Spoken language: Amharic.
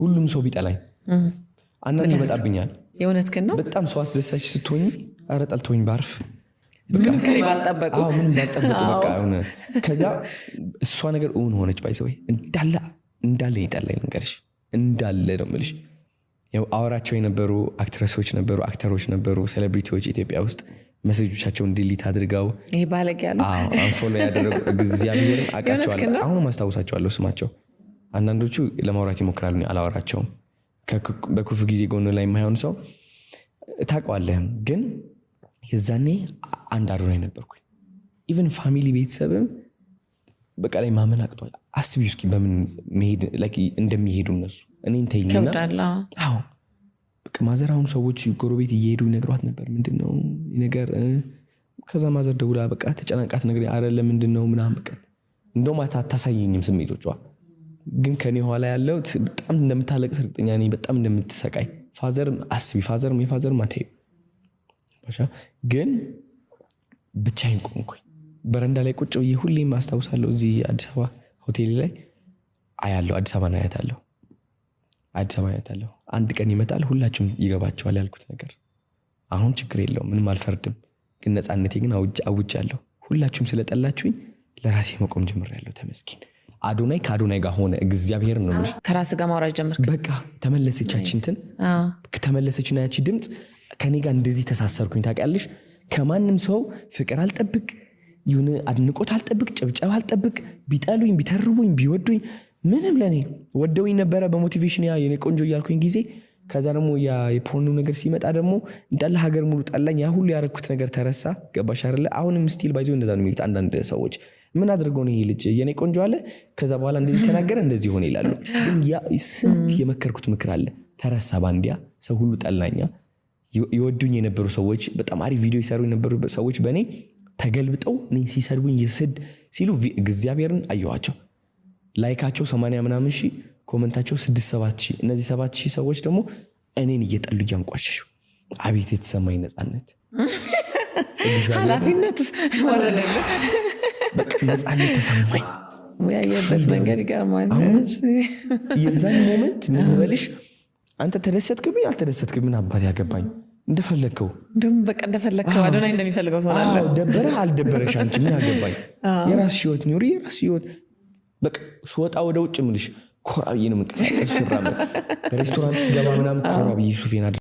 ሁሉም ሰው ቢጠላኝ አንዳንድ ይመጣብኛል። የእውነት ግን ነው። በጣም ሰው አስደሳች ስትሆኝ ኧረ ጠልቶኝ ባርፍ ምንም ከኔ ባልጠበቁ። አዎ፣ ምንም ባልጠበቁ በቃ የሆነ ከዛ እሷ ነገር እውን ሆነች። By the way እንዳለ እንዳለ ይጠላኝ፣ ልንገርሽ፣ እንዳለ ነው የምልሽ። ያው አወራቸው የነበሩ actress ኦች ነበሩ፣ actor ኦች ነበሩ፣ celebrity ዎች ኢትዮጵያ ውስጥ message ኦቻቸውን delete አድርገው ይሄ ባለጌ ያሉ unfollow ያደረጉ እግዚአብሔርን አውቃቸዋለሁ። ነው? አሁንም አስታውሳቸዋለሁ ስማቸው። አንዳንዶቹ ለማውራት ይሞክራሉ፣ እኔ አላወራቸውም። በክፉ ጊዜ ጎን ላይ የማይሆን ሰው ታውቀዋለህ። ግን የዛኔ አንድ አዶናይ ነበርኩኝ። Even family ቤተሰብም በቃ ላይ ማመን አቅቷል። አስቢ እስኪ በምን መሄድ like እንደሚሄዱ እነሱ እኔን ተይኝና ይከብዳል። አዎ። አዎ፣ በቃ mother አሁን ሰዎች ጎረቤት እየሄዱ ይነግሯት ነበር። ምንድን ነው ይህ ነገር? ከዛ mother ደውላ በቃ ተጨናንቃት ነገር አረ ለምንድን ነው ምናምን በቃ እንደውም አታሳየኝም ስሜቶቿ፣ ግን ከኔ ኋላ ያለው በጣም እንደምታለቅስ እርግጠኛ ነኝ። በጣም እንደምትሰቃይ father አስቢ፣ father የ father አታዩ ባሻ ግን ብቻዬን ቆምኩኝ። በረንዳ ላይ ቁጭ ብዬ ሁሌም አስታውሳለሁ። እዚህ አዲስ አበባ ሆቴል ላይ አያለሁ፣ አዲስ አበባን አያታለሁ፣ አዲስ አበባ አያታለሁ። አንድ ቀን ይመጣል፣ ሁላችሁም ይገባቸዋል ያልኩት ነገር። አሁን ችግር የለውም፣ ምንም አልፈርድም። ግን ነፃነቴ ግን አውጃለሁ። ሁላችሁም ስለጠላችሁኝ ለራሴ መቆም ጀምሬያለሁ። ተመስገን። አዶናይ ከአዶናይ ጋር ሆነ። እግዚአብሔር ነው የምልሽ። ከራስ ጋር ማውራት ጀመርክ። በቃ ተመለሰች እንትን ተመለሰችና ያቺ ድምፅ ከኔ ጋር እንደዚህ ተሳሰርኩኝ። ታውቂያለሽ፣ ከማንም ሰው ፍቅር አልጠብቅ፣ ይሁን አድንቆት አልጠብቅ፣ ጭብጨባ አልጠብቅ። ቢጠሉኝ፣ ቢተርቡኝ፣ ቢወዱኝ ምንም ለኔ ወደውኝ ነበረ በ motivation ያ የኔ ቆንጆ እያልኩኝ ጊዜ። ከዛ ደግሞ ያ የ porn ኡ ነገር ሲመጣ ደግሞ እንዳለ ሀገር ሙሉ ጠላኝ። ያ ሁሉ ያረኩት ነገር ተረሳ። ገባሽ አይደለ? አሁንም still by the way እንደዛ ነው የሚሉት አንዳንድ ሰዎች። ምን አድርገው ነው ይሄ ልጅ የኔ ቆንጆ አለ፣ ከዛ በኋላ እንደዚህ ተናገረ፣ እንደዚህ ሆነ ይላሉ። ግን ያ ስንት የመከርኩት ምክር አለ ተረሳ። ባንዲያ ሰው ሁሉ ጠላኛ። የወዱኝ የነበሩ ሰዎች፣ በጣም አሪፍ ቪዲዮ ይሰሩ የነበሩ ሰዎች በእኔ ተገልብጠው እኔን ሲሰድቡኝ የስድ ሲሉ እግዚአብሔርን አየኋቸው። Like ኣቸው 80 ምናምን ሺህ፣ comment ኣቸው 6 7 ሺህ። እነዚህ 7,000 ሰዎች ደግሞ እኔን እየጠሉ እያንቋሸሹ፣ አቤት የተሰማኝ ነፃነት! ኃላፊነት ወረደልህ። በቃ ነፃነት ተሰማኝ። ያየበት መንገድ ይገርማል። የዛን moment ምን ልበልሽ፣ አንተ ተደሰትክብኝ አልተደሰትክብኝ ምን አባት ያገባኝ፣ እንደፈለግከው። እንደውም በቃ እንደፈለግከው አዶናይ እንደሚፈልገው ትሆናለህ። አዎ፣ ደበረህ አልደበረሽ አንቺ ምን አገባኝ። የራስሽ ህይወት ኑሪ፣ የራስሽ ህይወት። በቃ ስወጣ ወደ ውጭ ምልሽ ኮራ ብዬ ነው የምንቀሳቀስ። ስራመድ፣ ሬስቶራንት ስገባ ምናምን ኮራ ብዬ ሱፌን አድርጌ